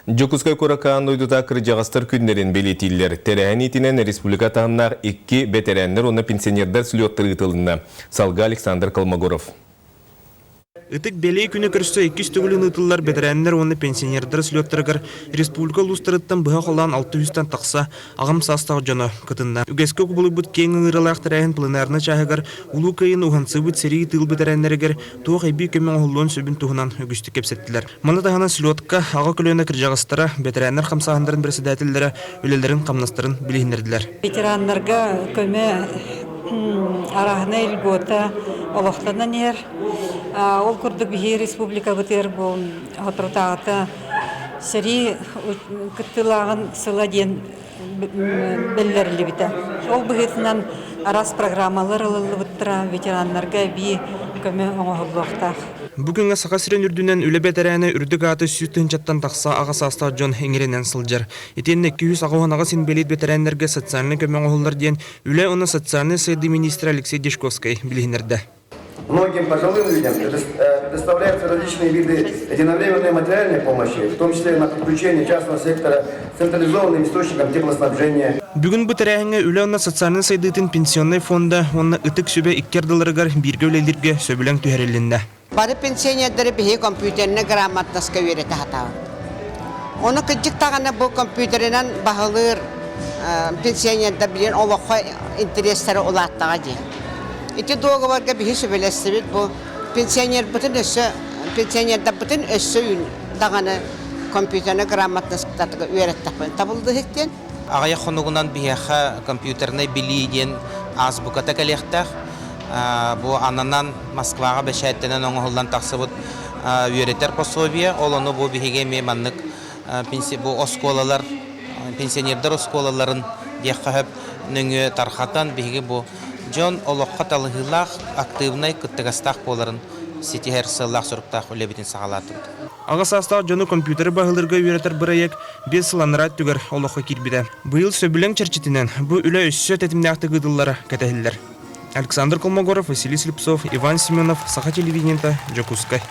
Дьокуускай куоракка аан дойдута кырдьаҕастар күннэрин бэлиэтииллэр. Тэрээһин иитинэн республика таһымнаах икки бэтэрээннэр уонна пенсионердар слеттара ыытылынна. Салгыы Александр Колмогоров. Ытык бэлиэ күнү көрсө иккис төгүлүн ыытыллар бэтэрээннэр уонна пенсионердар слеттарыгар республика улуустарыттан быһа холоон 600-тан тахса аҕам саастаах дьоно кытынна. Үгэскэ кубулуйбут киэҥ ыҥырыылаах тэрээһин пленарнай чааһыгар Улуу Кыайыыны уһансыбыт сэрии тыыл бэтэрээннэригэр туох эбии көмө оҥоһуллуон сөбүн туһунан үгүстүк кэпсэттилэр. Маны таһынан слетка аҕа көлүөнэ кырдьаҕастара, бэтэрээннэр хамсааһыннарын председателлэрэ үлэлэрин-хамнастарын билиһиннэрдилэр. Ветераннарга көмө арааһынай льгота олохтонон иһэр. Ол курдук биһиги республикабытыгар бу соторутааҕыта сэрии кыттыылааҕын сыла диэн биллэриллибитэ. Ол быһыытынан араас программалар ылыллыбыттара, ветераннарга эбии көмө оҥоһуллуохтаах. Бу күҥҥэ Саха сирин үрдүнэн үлэ бэтэрээнэ үрдүк ааты 100 тыһыынчаттан тахса аҕа саастаах дьон иҥэринэн сылдьар. Итиэннэ 288 инбэлиит бэтэрээннэргэ социальнай көмө оҥоһуллар диэн Үлэ уонна социальнай сайдыы миниистирэ Алексей Дьячковскай билиһиннэрдэ. Многим пожилым людям предоставляются различные виды единовременной материальной помощи, в том числе на подключение частного сектора к централизованным источникам теплоснабжения. Бүгүн бу тэрээһиҥҥэ үлэ уонна социальнай сайдыытын пенсионнай фонда уонна Ытык сүбэ икки ардыларыгар бииргэ үлэлииргэ сөбүлэҥ түһэрилиннэ. Бары пенсионердары биһиги компьютернай грамотноска үөрэтэ сатаабыт. Ону кырдьык даҕаны бу компьютерынан баһылыыр пенсионердар билигин олоххо интэриэстэрэ улааттаҕа дии. Ити дуогабарга биһи сүбэлэстибит бу пенсионербытын өссө пенсионердарбытын өссө даҕаны компьютернай грамотностатыга үөрэттэхпин табыллыһык диэн. Аҕыйах хонугунан биһиэхэ компьютернай билии диэн азбуката кэлиэхтээх. Бу ананан Москваҕа бэчээттэнэн оҥоһуллан тахсыбыт үөрэтэр пособие. Ол ону бу биһиги эмиэ маннык бу оскуолалар, пенсионердар оскуолаларын диэххэ сөп нөҥүө тархатан биһиги бу дьон олоххо талыһыылаах, актыыбынай, кыттыгастаах буоларын ситиһэр сыаллаах-соруктаах үлэбитин саҕалаатыбыт. Аҕа саастаах дьону компьютеры баһылыырга үөрэтэр бырайыак 5 сыл анараа өттүгэр олоххо киирбитэ. Быйыл сөбүлэҥ чэрчитинэн бу үлэ өссө тэтимнээхтик ыытыллара кэтэһиллэр. Александр Колмогоров, Василий Слепцов, Иван Семенов, Саха телевидениета, Дьокуускай.